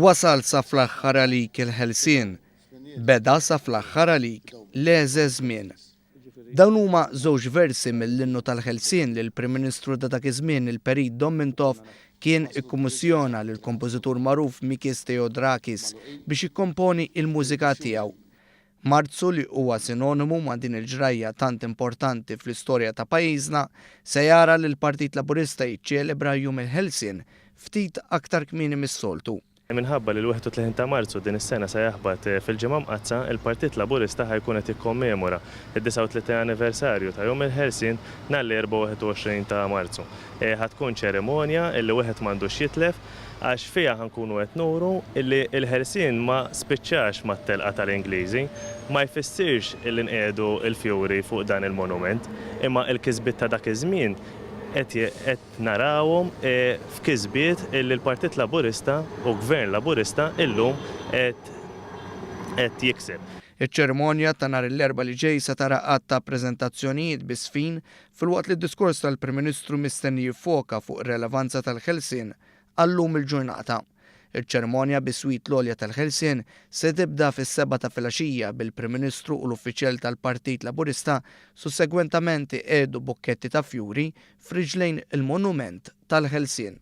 Wasal sa fl-aħħar għalik il-ħelsien, beda sa fl-aħħar għalik l-egħżeż żmien. Dawn huma żewġ versi mill-Innu tal-Ħelsien li l-Prim Ministru ta' dak iż-żmien il-Perit Dom Mintoff kien ikkummissjona lill-kompożitur magħruf Mikis Theodorakis biex jikkomponi l-mużika tiegħu. Marzu li huwa sinonimu ma' din il-ġrajja tant importanti fl-istorja ta' pajjiżna, se jara lill-Partit Laburista jiċċelebra Jum il-Ħelsien ftit aktar kmieni mis-soltu. Minħabba li l-31 ta' Marzu din is-sena se jaħbat fil-Ġimgħa Mqaddsa, il-Partit Laburista ħa jkun qed jikkommemora d-39 anniversarju ta' Jum il-Ħelsien nhar l-Erbgħa 21 ta' Marzu. Ħa tkun ċerimonja illi wieħed m'għandux jitlef għax fiha ħa nkunu qed nuru illi l-ħelsien ma spiċċax mat-telqa tal-Ingliżi. Ma jfissirx illi nqiegħdu l-fjuri fuq dan il-monument, imma l-kisbiet ta' dak iż-żmien qed qed narawhom f'kisbiet illi l-Partit Laburista u Gvern Laburista illum qed qed jikseb. Iċ-ċerimonja ta' nhar l-Erbgħa li ġej se tara għadd ta' preżentazzjonijiet bi żfin filwaqt li d-diskors tal-Prim Ministru mistenni jiffoka fuq ir-relevanza tal-ħelsien għal-lum il-ġurnata. Iċ-ċerimonja biswit l-Għolja tal-Ħelsien se tibda fis-sebgħa ta' filgħaxija bil-Prim Ministru u l-uffiċjali tal-Partit Laburista sussegwentament iqiegħdu bukketti ta' fjuri f'riġlejn il-Monument tal-Ħelsien.